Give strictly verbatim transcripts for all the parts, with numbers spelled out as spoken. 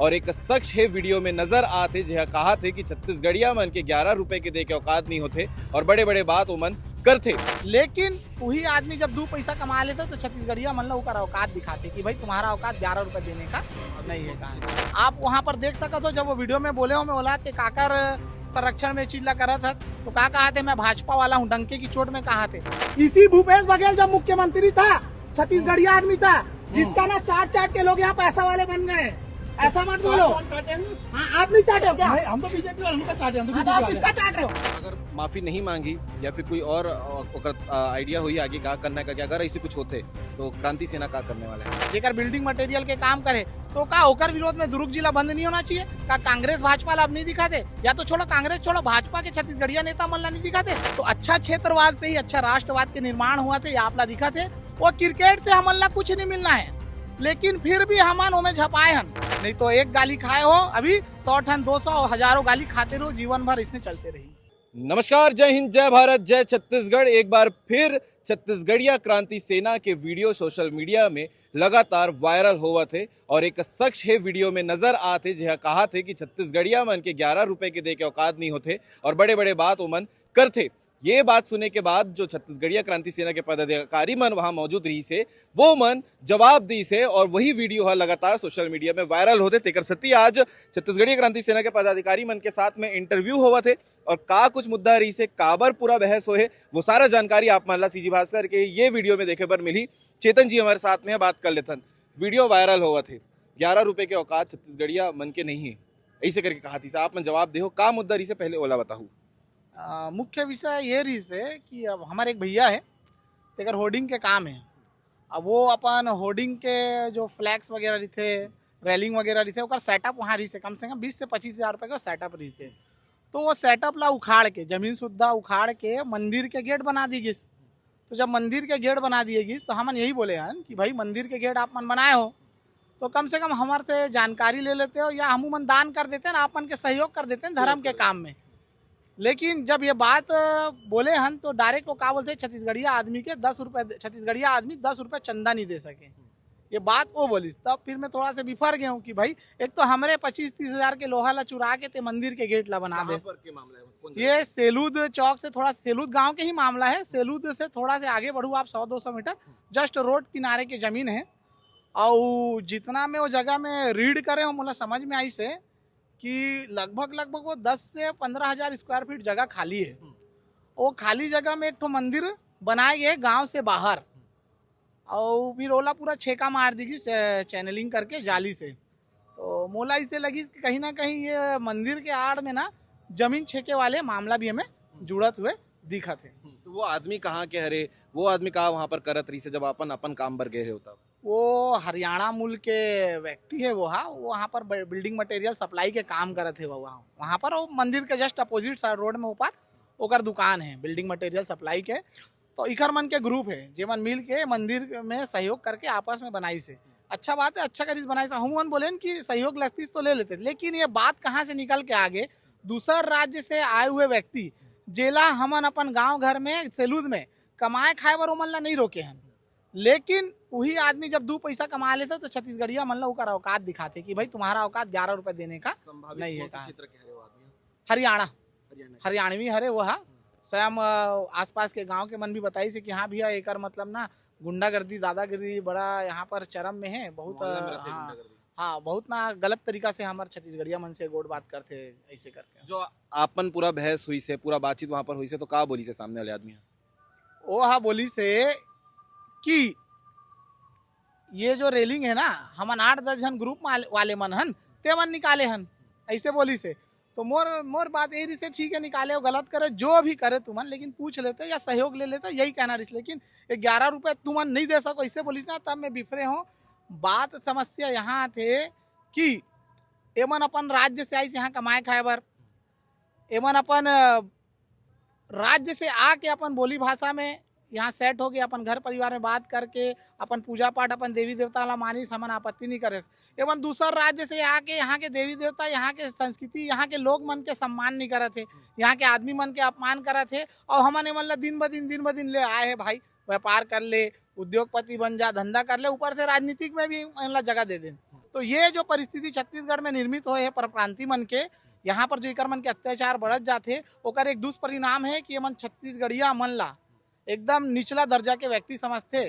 और एक शख्स हे वीडियो में नजर आत हे, जेहा कहाथे कि छत्तीसगढ़िया मन के ग्यारह रुपए के दे के औकात नहीं होथे और बड़े-बड़े बात ओमन करथे। लेकिन वही आदमी जब दू पैसा कमा लेथे, तो छत्तीसगढ़िया मन ला ओकर औकात दिखाथे कि भाई, तुम्हारा औकात ग्यारह रुपए देने का नहीं है। कहा आप वहां पर देख सकत हो, जब वो वीडियो में बोले हो, मैं बोला, "ते काकर संरक्षण में चीज ला करत हस?" तो का कहाथे, "मैं भाजपा वाला हूँ।" डंके की चोट में कहाथे। इसी भूपेश बघेल जब मुख्यमंत्री था, छत्तीसगढ़िया आदमी था, जिसका ना चाट चाट के लोग यहाँ पैसा वाले बन गए। ऐसा मत बोलो। कौन चाटे हैं? हाँ, आप नहीं चाटे हो क्या? नहीं, हम तो बीजेपी वाले, हम तो चाटे हैं, हम तो हाँ, तो आप बीजेपी वाले। किसका चाट रहे हो? अगर माफी नहीं मांगी या फिर कोई और, अ, ओकर, अ, आइडिया होई आगे का करना है, का क्या, अगर ऐसे कुछ होते तो क्रांति सेना का करने वाला है? जेकर बिल्डिंग मटेरियल के काम करे, तो का ओकर विरोध में दुर्ग जिला बंद नहीं होना चाहिए? का कांग्रेस भाजपा ला अब नहीं दिखाते? या तो छोड़ो, कांग्रेस छोड़ो, भाजपा के छत्तीसगढ़िया नेता मन ला नहीं दिखाते? तो अच्छा क्षेत्रवाद से ही अच्छा राष्ट्रवाद के निर्माण हुआ थे, ये आप ला दिखा थे। वो क्रिकेट से हमन ला कुछ नहीं मिलना है, लेकिन फिर भी हमन ओमे झपाए हन। नहीं तो एक गाली खाए हो, अभी सौ ठन, दो सौ, हजारों गाली खाते रहो, जीवन भर इसने चलते रही। नमस्कार, जय हिंद, जय भारत, जय छत्तीसगढ़। एक बार फिर छत्तीसगढ़िया क्रांति सेना के वीडियो सोशल मीडिया में लगातार वायरल होवत हे और एक शख्स हे वीडियो में नजर आत हे, जेहा कहाथे कि छत्तीसगढ़िया मन के ग्यारह रुपए के दे के औकात नहीं होथे और बड़े-बड़े बात ओमन करथे। ये बात सुने के बाद जो छत्तीसगढ़िया क्रांति सेना के पदाधिकारी मन वहां मौजूद रहिस हे, वो मन जवाब दीस हे और वही वीडियो ह लगातार सोशल मीडिया में वायरल होथे। तेकर सेती आज छत्तीसगढ़िया क्रांति सेना के पदाधिकारी मन के साथ में इंटरव्यू होवत हे और का कुछ मुद्दा रहिस हे, काबर पूरा बहस होए हे, वो सारा जानकारी आप मन ला सीजी भास्कर के ये वीडियो में देखे बर मिलही। चेतन जी हमारे साथ में हे, बात कर लेथन। वीडियो वायरल होवत हे, ग्यारह रुपए के औकात छत्तीसगढ़िया मन के नहीं है, ऐसे करके कहाथे। आप मन जवाब देहो, का मुद्दा रहिस हे, पहले ओला बताहू। आ, मुख्य विषय ये रहिस हे कि अब हमर एक भैया हे, तेकर होर्डिंग के काम हे। अब वो अपन होर्डिंग के जो फ्लैक्स वगैरह रहिथे, रेलिंग वगैरह रहिथे, ओकर सेटअप वहाँ रहिस हे, कम से कम बीस से पच्चीस हजार रुपए का सेटअप रहिस हे। तो वो सेटअप ला उखाड़ के, जमीन सुद्धा उखाड़ के मंदिर के गेट बना दी गिस। तो जब मंदिर के गेट बना दिए गिस, तो हमन यही बोले हन कि भाई, मंदिर के गेट आप मन बनाए हो, तो कम से कम हमर से जानकारी ले लेते हो, या हमू मन दान कर देते हैं ना, आप मन के सहयोग कर देते हैं धर्म के काम में। लेकिन जब ये बात, अ, बोले हन, तो डायरेक्ट वो का बोलते हैं, छत्तीसगढ़िया आदमी के दस रुपए, छत्तीसगढ़िया आदमी दस रुपए चंदा नहीं दे सके, ये बात वो बोलिस। तब फिर मैं थोड़ा सा बिफर गया हूँ कि भाई, एक तो हमरे पच्चीस तीस हजार के लोहा ला चुरा के ते मंदिर के गेट ला बना कहाँ दे। पर के मामला है? कौन जगह? ये सेलूद चौक से थोड़ा, सेलूद गांव के ही मामला है। सेलूद से थोड़ा से आगे बढ़ू आप सौ दो सौ मीटर, जस्ट रोड किनारे के जमीन है। और जितना मैं वो जगह में रीड करे हूँ, मोला समझ में आइस हे कि लगभग, लगभग वो दस से पन्द्रह हजार स्क्वायर फीट जगह खाली है। हम्म। वो खाली जगह में एक ठो मंदिर बनाए गए गांव से बाहर, और फिर ओला पूरा छेका मार दी गिस, चै-, चैनलिंग करके जाली से। तो मोला इसे लगिस कि कहीं ना कहीं ये मंदिर के आड़ में ना जमीन छेके वाले मामला भी हमें जुड़त हुए दिखत हे। तो वो आदमी कहाँ के हरे, वो आदमी का वहाँ पर करत रहिस हे, जब अपन, अपन काम बर गए रहे हो तब? वो हरियाणा मूल के व्यक्ति है, वो हा, वो वहाँ पर ब-, बिल्डिंग मटेरियल सप्लाई के काम करत हे वो वहाँ। वहाँ पर वो मंदिर के जस्ट अपोजिट साइड रोड में ऊपर ओकर दुकान है बिल्डिंग मटेरियल सप्लाई के। तो इखर मन के ग्रुप है, जेमन मिल के मंदिर में सहयोग करके आपस में बनाइस हे। अच्छा बात है, अच्छा करिस बनाइस हे। हमन बोलेन कि सहयोग लगतिस तो ले लेते, लेकिन ये बात कहाँ से निकल के आ गे? दूसर राज्य से आए हुए व्यक्ति, जेला हमन अपन गांव घर में, सेलूद में कमाए खाए बर ओमन ला नहीं रोके हन, लेकिन वही आदमी जब दू पैसा कमा लेथे, तो छत्तीसगढ़िया मन ला ओकर औकात दिखाथे कि भाई, तुम्हारा औकात ग्यारह रुपए देने का संभावित नहीं है कौन से कहा। क्षेत्र के हरे वो आदमी? हरियाणा। हरियाणा के। हरियाणवी हरे वो हा। हम्म। स्वयं, अ, आसपास के गांव के मन भी बताइस हे कि हाँ भैया, एकर मतलब ना गुंडागर्दी, दादागिरी बड़ा यहाँ पर चरम में है, बहुत, मोहल्ला में अ, रहते हैं हाँ, गुंडागर्दी। हाँ, बहुत ना गलत तरीका से हमर छत्तीसगढ़िया मन से गोठ बात करथे, ऐसे करके। जो आपन पूरा बहस होइस हे, पूरा बातचीत वहाँ पर होइस हे, तो का बोलिस हे सामने वाले आदमी? वो हा बोलिस हे कि ये जो रेलिंग है ना, हमन आठ दस झन ग्रुप मा-, वाले मन हन, तेमन निकाले हन, ऐसे बोलिस हे। तो मोर, मोर बात ये रहिस हे, ठीक है, निकाले हो, गलत करे, जो भी करे तुमन, लेकिन पूछ लेते या सहयोग ले लेते, यही कहना रहिस। लेकिन ये ग्यारह रुपए तुमन नहीं दे सको, ऐसे बोलिस ना, तब मैं बिफरे हूँ। बात, समस्या यहाँ आथे कि एमन अपन राज्य से आइस यहाँ कमाए खाए बर, एमन अपन, अ, राज्य से आके अपन बोली भाषा में यहाँ सेट हो गए, अपन घर परिवार में बात करके, अपन पूजा पाठ, अपन देवी देवता ला मानिस, हमन आपत्ति नहीं करे। एमन दूसर राज्य से आके यहाँ के देवी देवता, यहाँ के संस्कृति, यहाँ के लोग मन के सम्मान नहीं करत हे, यहाँ के आदमी मन के अपमान करत हे, और हमन एमन ला दिन ब दिन, दिन ब दिन ले आए हे भाई, व्यापार कर ले, उद्योगपति बन जा, धंधा कर ले, ऊपर से राजनीतिक में भी एमन ला जगह दे देन। तो ये जो परिस्थिति छत्तीसगढ़ में निर्मित होए हे परप्रांति मन के, यहाँ पर जो इकर मन के अत्याचार बढ़त जाथे, ओकर एक दुष्परिणाम हे कि ये मन छत्तीसगढ़िया मन ला एकदम निचला दर्जा के व्यक्ति समझथे।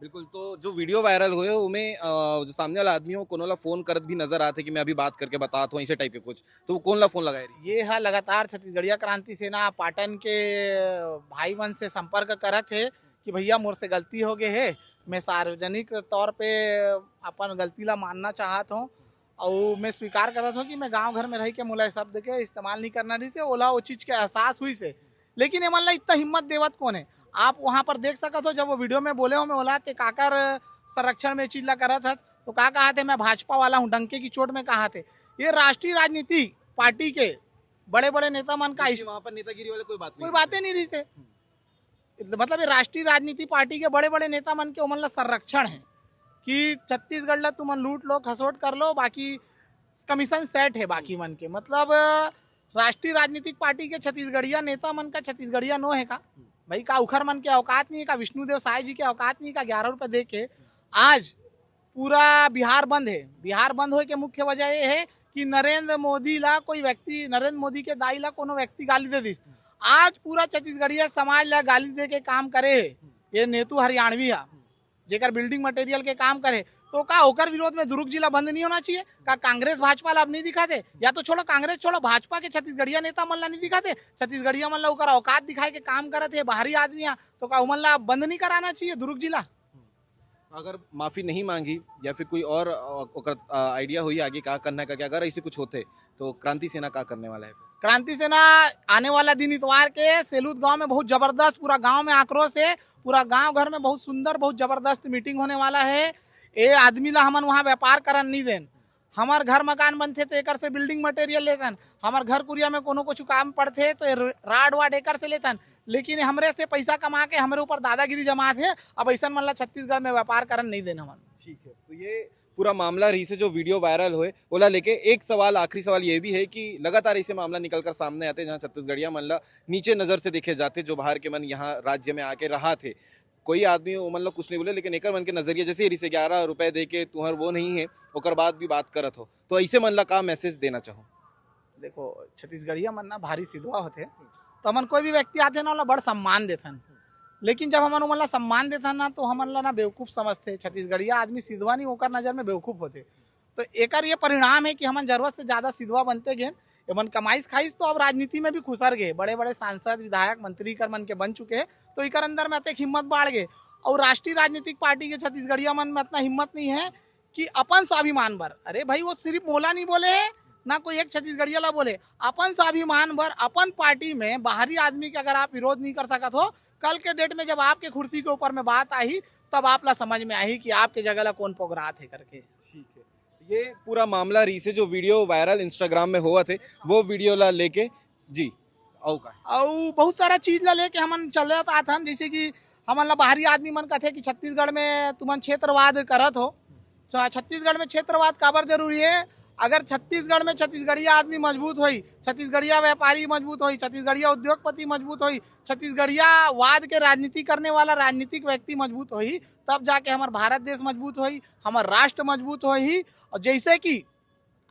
बिल्कुल। तो जो वीडियो वायरल होए, ओमे अ, जो सामने वाला आदमी हो, कोनो ला फोन करत भी नजर आथे कि मैं अभी बात करके बतात हूँ, ऐसे टाइप के कुछ। तो वो कोन ला फोन लगाए रही? ये हा लगातार छत्तीसगढ़िया क्रांति सेना पाटन के भाई मन से संपर्क करत हे कि भैया, मोर से गलती हो गए हे, मैं सार्वजनिक तौर पे अपन गलती ला मानना चाहत हूँ, अउ मैं स्वीकार करत हूँ कि मैं गांव घर में रह के मोला ये शब्द के इस्तेमाल नहीं करना रहिस हे, ओला वो चीज के एहसास हुई से। लेकिन एमन ला इतना हिम्मत देवत कौन है? आप वहां पर देख सकत हो, जब वो वीडियो में बोले हो, मैं बोला ते काकर संरक्षण में चीज ला करत हस, तो का कहा थे, मैं भाजपा वाला हूँ, डंके की चोट में कहा थे। ये राष्ट्रीय राजनीति पार्टी के बड़े बड़े नेता मन का जबकि इस- वहाँ पर नेतागिरी वाले कोई बात कोई नहीं बातें नहीं रही से। मतलब, ये राष्ट्रीय राजनीति पार्टी के बड़े बड़े नेता मन के ओमन ला संरक्षण है कि छत्तीसगढ़ ला तुमन लूट लो, खसोट कर लो, बाकी कमीशन सेट है बाकी मन के। मतलब, राष्ट्रीय राजनीतिक पार्टी के छत्तीसगढ़िया नेता मन का छत्तीसगढ़िया नो है का? भाई, का उखर मन के औकात नहीं है का? विष्णुदेव साय जी के औकात नहीं है का? ग्यारह रुपए दे के आज पूरा बिहार बंद है। बिहार बंद होए के मुख्य वजह ये है कि नरेंद्र मोदी ला कोई व्यक्ति, नरेंद्र मोदी के दाई ला कोनो व्यक्ति गाली दे दिस। आज पूरा छत्तीसगढ़िया समाज ला गाली दे के काम करे हे ये नेतू हरियाणवी हा, जेकर बिल्डिंग मटेरियल के काम करे, तो का ओकर विरोध में दुर्ग जिला बंद नहीं होना चाहिए? का कांग्रेस भाजपा ला अब नहीं दिखाते? या तो छोड़ो, कांग्रेस छोड़ो, भाजपा के छत्तीसगढ़िया नेता मन ला नहीं दिखाते? छत्तीसगढ़िया मन ला ओकर औकात दिखाए के काम करत हे बाहरी आदमी हा, तो का ओमन ला बंद नहीं कराना चाहिए दुर्ग जिला? अगर माफी नहीं मांगी या फिर कोई और अ, ओकर आइडिया होई आगे का करना है करके, अगर ऐसे कुछ होते तो क्रांति सेना का करने वाला है? क्रांति सेना आने वाला दिन इतवार के सेलूद गांव में बहुत जबरदस्त, पूरा गांव में आक्रोश है, पूरा गांव घर में बहुत सुंदर, बहुत जबरदस्त मीटिंग होने वाला है। ये आदमी ला हमन वहाँ व्यापार करन नहीं देन। हमार घर मकान बनथे तो एकर से बिल्डिंग मटेरियल लेथन, हमार घर कुरिया में कोनो कुछ काम पड़थे तो ये राड वाड एकर से लेथन, लेकिन हमरे से पैसा कमा के हमरे ऊपर दादागिरी जमात हे। अब ऐसन मन ला छत्तीसगढ़ में व्यापार करन नहीं देन हमन। ठीक है, तो ये पूरा मामला रही से जो वीडियो वायरल होए, ओला लेके एक सवाल, आखिरी सवाल ये भी है कि लगातार ऐसे मामला निकल कर सामने आते जहाँ छत्तीसगढ़िया मन ला नीचे नजर से देखे जाते, जो बाहर के मन यहाँ राज्य में आके रहा थे, कोई आदमी ओमन ला कुछ नहीं बोले, लेकिन एकर मन के नजरिया जैसे ही रिसे ग्यारह रुपए दे के तुहर वो नहीं है, ओकर बाद भी बात करत हो, तो ऐसे मन ला का मैसेज देना चाहो? देखो, छत्तीसगढ़िया मन ना भारी सिधवा होथे, तो हमन कोई भी व्यक्ति आथे ना, ओला बड़ सम्मान देथन। लेकिन जब हमन ओमन ला सम्मान देथन ना, तो हमन ला ना बेवकूफ समझथे। छत्तीसगढ़िया आदमी सिधवा नहीं, ओकर नजर में बेवकूफ होथे। तो एकर ये परिणाम है कि हमन जरूरत से ज्यादा सिधवा बनते गेन। एमन कमाइस खाइस तो अब राजनीति में भी खुसर गए, बड़े बड़े सांसद, विधायक, मंत्री कर मन के बन चुके हैं, तो इकर अंदर में अतेक हिम्मत बाढ़ गए। और राष्ट्रीय राजनीतिक पार्टी के छत्तीसगढ़िया मन में इतना हिम्मत नहीं है कि अपन स्वाभिमान बर, अरे भाई, वो सिर्फ मोला नहीं बोले है, ना कोई एक छत्तीसगढ़िया ला बोले, अपन स्वाभिमान बर अपन पार्टी में बाहरी आदमी के अगर आप विरोध नहीं कर सकत हो, कल के डेट में जब आपके कुर्सी के ऊपर में बात आही, तब आप ला समझ में आही कि आपके जगह ला कौन पोगरात है करके। ठीक है, ये पूरा मामला रही से जो वीडियो वायरल इंस्टाग्राम में होवत हे, वो वीडियो ला लेके जी। अउ का? अउ बहुत सारा चीज ला लेके हमन चलत आथन, जैसे कि हमन ला बाहरी आदमी मन कथे कि छत्तीसगढ़ में तुमन क्षेत्रवाद करत हो। छ-, छत्तीसगढ़ में क्षेत्रवाद काबर जरूरी है? अगर छत्तीसगढ़ में छत्तीसगढ़िया आदमी मजबूत होई, छत्तीसगढ़िया व्यापारी मजबूत होई, छत्तीसगढ़िया उद्योगपति मजबूत होई, छत्तीसगढ़िया वाद के राजनीति करने वाला राजनीतिक व्यक्ति मजबूत होई, तब जाके हमर भारत देश मजबूत होई, हमर राष्ट्र मजबूत होई। और जैसे कि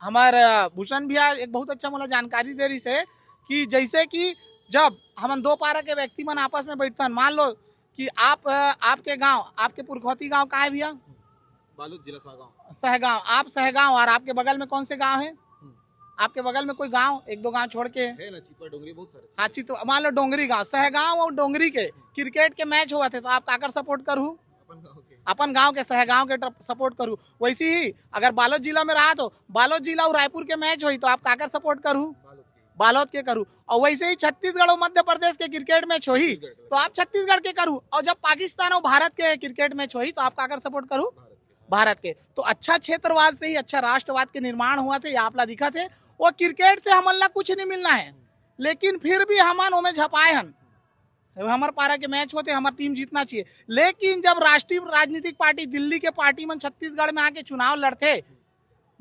हमर, अ, भूषण भैया एक बहुत अच्छा मोला जानकारी दे रही से कि जैसे कि जब हमन दो पारा के व्यक्ति मन आपस में बैठथन, मान लो कि आप, अ, आपके गांव, आपके पुरखौती गांव का है भैया? बालोद जिला सहगांव। सहगांव, आप सहगांव, और आपके बगल में कौन से गांव है? हम्म। आपके बगल में कोई गांव, एक दो गांव छोड़ के? है ना, चितवा डोंगरी बहुत सारे। हाँ, चितवा, मान लो डोंगरी गांव, सहगांव और डोंगरी के क्रिकेट के मैच होवत हे, तो आप काकर सपोर्ट करहू? अपन गांव के। अपन गांव के, सहगांव के सपोर्ट करहू। वैसे ही अगर बालोद जिला में रहा तो बालोद जिला और रायपुर के मैच होई तो आप काकर सपोर्ट करहू? बालोद के। बालोद के करहू। और वैसे ही छत्तीसगढ़ और मध्य प्रदेश के क्रिकेट मैच होई तो आप छत्तीसगढ़ के करहू। और जब पाकिस्तान और भारत के क्रिकेट मैच होई तो आप काकर सपोर्ट करहू? भारत के। तो अच्छा क्षेत्रवाद से ही अच्छा राष्ट्रवाद के निर्माण होवत हे, ये आप ला दिखत हे। वो क्रिकेट से हमन ला कुछ नहीं मिलना है, लेकिन फिर भी हमन ओमे झपाए हन। हमर पारा के मैच होथे, हमर टीम जीतना चाहिए। लेकिन जब राष्ट्रीय राजनीतिक पार्टी दिल्ली के पार्टी मन छत्तीसगढ़ में आके चुनाव लड़थे,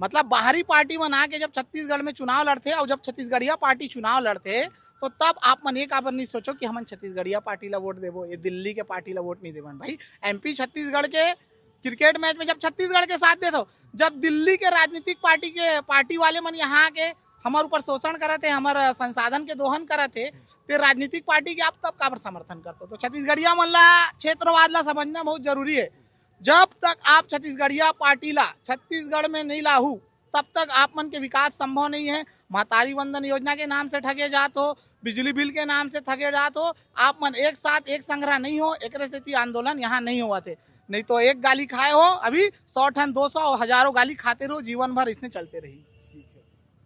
मतलब बाहरी पार्टी मन आके जब छत्तीसगढ़ में चुनाव लड़थे और जब छत्तीसगढ़िया पार्टी चुनाव लड़थे, तो तब आप मन ये काबर नहीं सोचो कि हमन छत्तीसगढ़िया पार्टी ला वोट देबो, ये दिल्ली के पार्टी ला वोट नहीं देबन? भाई, एमपी छत्तीसगढ़ के क्रिकेट मैच में जब छत्तीसगढ़ के साथ देथो, जब दिल्ली के राजनीतिक पार्टी के, पार्टी वाले मन यहाँ के हमर ऊपर शोषण करत हे, हमर संसाधन के दोहन करत हे, ते राजनीतिक पार्टी के आप तब काबर समर्थन करथो? तो छत्तीसगढ़िया मन ला, क्षेत्रवाद ला समझना बहुत जरूरी है। जब तक आप छत्तीसगढ़िया पार्टी ला छत्तीसगढ़ में नहीं लाहू, तब तक आप मन के विकास संभव नहीं है। महतारी वंदन योजना के नाम से ठगे जात हो, बिजली बिल के नाम से ठगे जात हो। आप मन एक साथ, एक संघरा नहीं हो, एकरे सेती आंदोलन यहाँ नहीं होवत हे। नहीं तो एक गाली खाए हो, अभी सौ ठन, दो सौ, हजारों गाली खाते रहो, जीवन भर इसने चलते रही।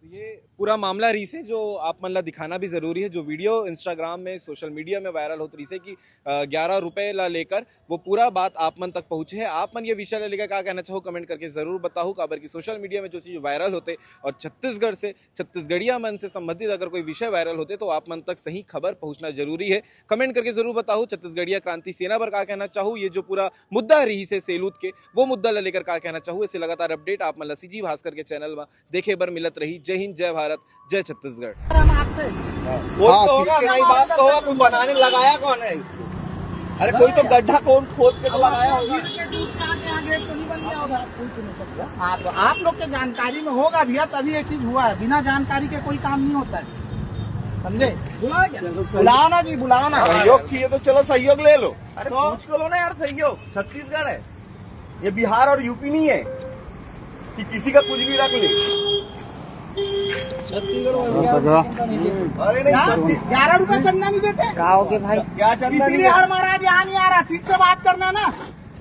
तो ये पूरा मामला रहिसे, जो आप मन ला दिखाना भी जरूरी है। जो वीडियो Instagram में, सोशल मीडिया में वायरल होत रहिसे कि ग्यारह रुपए ला लेकर, वो पूरा बात आप मन तक पहुंचे है। आप मन ये विषय ला लेकर का कहना चाहो, कमेंट करके जरूर बताओ। काबर कि सोशल मीडिया में जो चीज वायरल होते और छत्तीसगढ़ से, छत्तीसगढ़िया मन से संबंधित अगर कोई विषय वायरल होते, तो आप मन तक सही खबर पहुंचना जरूरी है। कमेंट करके जरूर बताओ। छत्तीसगढ़िया क्रांति सेना पर का कहना चाहो, ये जो पूरा मुद्दा रहिसे सेलूद के, वो मुद्दा ला लेकर का कहना चाहो। ऐसे लगातार अपडेट आप मन ला सीजी भास्कर के चैनल में देखे बर मिलत रही। जय हिंद, जय भारत, जय छत्तीसगढ़। हम आपसे कोई तो होगा, नहीं बात तो होगा, कोई बनाने लगाया कौन है इसको? अरे कोई तो गड्ढा कौन खोद के तो लगाया होगा। गिर के टूट के आके यहाँ गेट तो नहीं बन गया होगा। आप, आप लोग के जानकारी में होगा भैया, तभी ये चीज हुआ है। बिना जानकारी के कोई काम नहीं होता है, समझे? बुलाओ ना जी, बुलाओ ना। सहयोग चाहिए तो चलो सहयोग ले लो। अरे पूछ के लो ना यार, सहयोग छत्तीसगढ़ है, ये बिहार और यूपी नहीं है कि किसी का कुछ भी रख ले। अरे नहीं, छत्तीस- ग्यारह रुपए चंदा नहीं देते। का हो गए भाई? क्या चंदा नहीं इसीलिए है? हर महाराज यहाँ नहीं आ रहा, सीट से बात करना ना।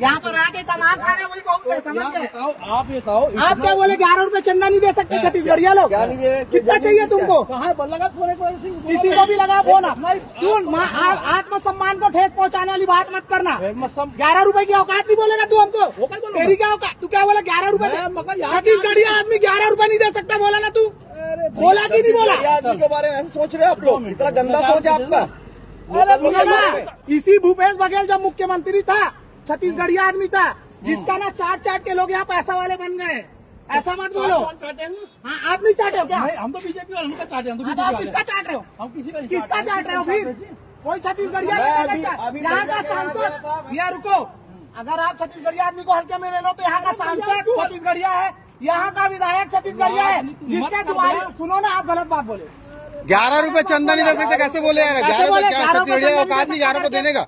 यहाँ पर आके कमा खा रहे, वही बहुत है, समझ गए? बताओ, आप ये बताओ, आप क्या बोले, ग्यारह रुपए चंदा नहीं दे सकते छत्तीसगढ़िया लोग? क्या नहीं है? कितना चाहिए तुमको? कहाँ है? लगा फोन एक बार इसी को। किसी को भी लगा फोन आप। नहीं, सुन, माँ, आ- आत्मसम्मान को ठेस पहुँचाने वाली बात मत करना। मैं मत सम- ग्यारह रुपए की औकात नहीं बोलेगा तू हमको। वो क्या बोलूंगा? तेरी क्या औकात? तू क्या बोला, ग्यारह रुपए दे? मैं मगर यहाँ छत्तीसगढ़िया आदमी ग्यारह रुपए नहीं दे सकता, बोला ना तू? बोला कि नहीं बोला? छत्तीसगढ़िया आदमी के बारे में ऐसे सोच रहे हो आप लोग? इतना गंदा सोच है आपका? अरे सुनो ना, इसी भूपेश बघेल जब मुख्यमंत्री था, छत्तीसगढ़िया आदमी था, जिसका ना चाट चाट के लोग यहाँ पैसा वाले बन गए। ऐसा मत बोलो। हाँ, आप नहीं चाटे हो क्या? नहीं, हम तो बीजेपी वाले, हम तो चाटे, हम तो हाँ, तो बीजेपी आप वाले। किसका चाट रहे हो? हम किसी का नहीं किसका चाट रहे। चाट रहे हो फिर? कोई छत्तीसगढ़िया मैं नहीं अभी- चाट। अभी यहाँ भैया का के यहाँ गया था, सांसद, अभी- भैया रुको, अगर आप छत्तीसगढ़िया आदमी को हल्के में ले लो तो यहाँ का सांसद छत्तीसगढ़िया है, यहाँ का विधायक छत्तीसगढ़िया है, जिसके द्वारा, सुनो ना, आप गलत बात बोले। ग्यारह रुपए चंदा नहीं दे सकते, कैसे बोले यार? कैसे ग्यारह बोले? रुपए क्या? ग्यारह रुपए छत्तीसगढ़िया चंदा औकात नहीं ग्यारह रुपए देने का।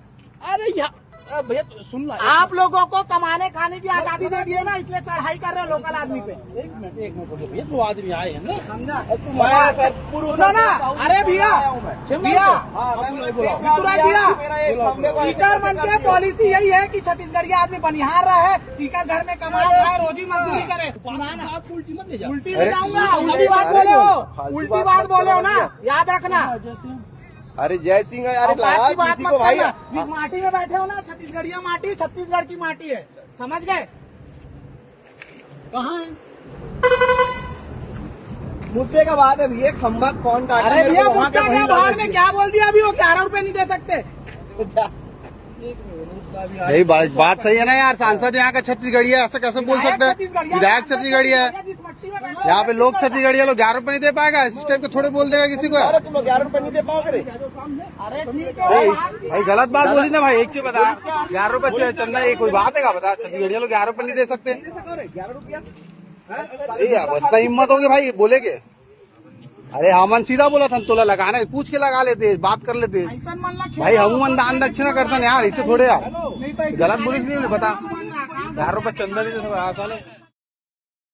अरे यहाँ, अरे भैया तो सुन ना। आप लोगों को कमाने खाने की आजादी दे दी है ना, इसलिए चढ़ाई कर रहे हो लोकल आदमी पे। एक मिनट, एक मिनट रुको भैया, दो आदमी आए हैं ना। समझा? मैं सर पूर्व सुनो ना, अरे भैया, भैया, हाँ, मैं नहीं बोला। मिथुरा भैया, स्पीकर बन के पॉलिसी यही है कि छत्तीसगढ़िया आदमी बनिहार रहे, स्पीकर घर में कमाए खाए, रोजी मजदूरी करे। सुना ना, बात को उल्टी मत ले जाओ। उल्टी नहीं जाऊंगा, उल्टी बात बोले हो, उल्टी बात बोले हो ना, याद रखना। जैसे अरे जय सिंह है, अरे औकात लगा की बात किसी मत को भाई। करना। जिस माटी में बैठे हो ना, छत्तीसगढ़िया माटी, छत्तीसगढ़ की माटी है, समझ गए? कहाँ है? मुद्दे का बात है भैया, खंबा कौन काटा? अरे मेरे को भैया, वहाँ मुद्दा का क्या? वहीं बाहर लगा में क्या बोल दिया अभी वो, ग्यारह रुपए नहीं दे सकते? दीजिए। यही बात, बात सही है ना यार, सांसद यहाँ का छत्तीसगढ़िया है, ऐसा कैसे बोल सकते हैं? विधायक छत्तीसगढ़िया है, जिस मट्टी में बैठे हो, यहाँ पे लोग छत्तीसगढ़िया लोग ग्यारह रुपए नहीं दे पाएगा, इस टाइप के थोड़े बोल देगा किसी को। अरे तुम लोग ग्यारह रुपए नहीं दे पाओगे रे। अरे ठीक ए, है, भाई गलत बात बोली ना भाई, एक चीज बता, ग्यारह रुपए च-, चंदा, ये कोई बात है क्या? बता, छत्तीसगढ़िया लोग ग्यारह रुपए नहीं दे सकते। ग्यारह रुपया। ए यार, इतना हिम्मत होगी भाई, बोलेगे? अरे हमन सीधा बोला था, तोला लगाना है, पूछ के लगा लेते, बात कर लेते। ऐसा मन ला भाई हम मन दान दक्षिणा करते ना यार, इसे थोड़े यार। नहीं तो ऐसे गलत बोली नहीं, बता। ग्यारह रुपए चंदा नहीं दे सकता साले।